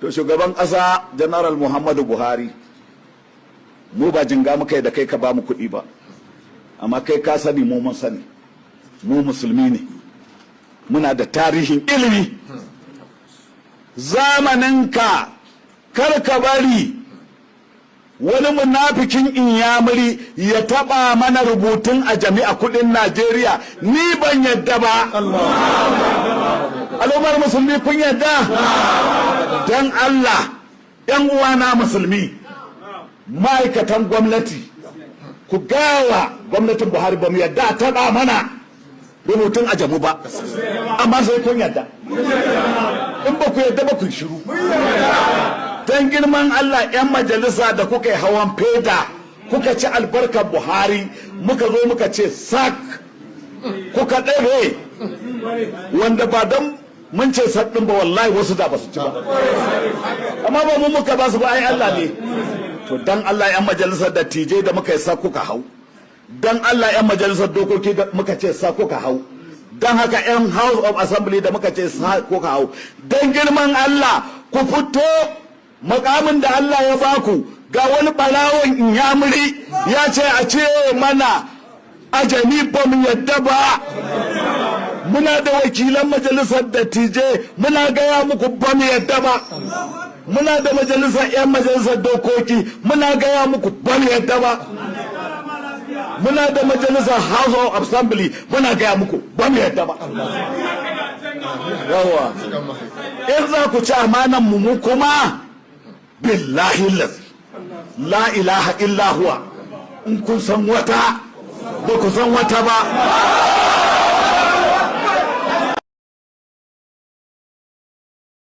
To, shugaban ƙasa General Muhammadu Buhari, mu ba jinga muka yi da kai ka ba mu kuɗi ba, amma kai ka sani, mu mun sani, mu musulmi ne, muna da tarihin ilimi. Zamaninka, kar ka bari wani munafikin inyamuri ya taba mana rubutun ajami a kudin Najeriya. Ni ban yadda ba. Al'ummar musulmi, kun yadda? Don Allah, yan uwana musulmi, ma'aikatan gwamnati, ku gawa gwamnatin Buhari ba mu yadda a taba mana rubutun ajamu ba, amma sai kun yadda. In ba ku yadda ba, ku shiru. Don girman Allah, 'yan majalisa da kuka yi hawan feda, kuka ci albarkar Buhari, muka zo muka ce sack, kuka ɗabe, wanda ba don mun ce sack ɗin ba, wallahi wasu da ba su ci ba, amma ba mu muka ba su ba, ai Allah ne. To, dan Allah, 'yan majalisar dattijai da muka yi sack kuka hau, dan Allah, 'yan majalisar dokoki da muka ce sack kuka hau, don haka 'yan House of Assembly da muka ce sack kuka hau, don girman Allah ku fito makamin da Allah ya baku. Ga wani barawon inyamuri ya ce a ce mana ajami, ba mu yadda ba. Muna da wakilan majalisar dattijai, muna gaya muku ba mu yadda ba. Muna da majalisar 'yan majalisar dokoki, muna gaya muku ba mu yadda ba. Muna da majalisar House of Assembly, muna gaya muku ba mu yadda ba. Yawa, in za ku ci amanan mu, mu kuma billahi lazi la ilaha illa huwa, in kun san wata, ba ku san wata ba.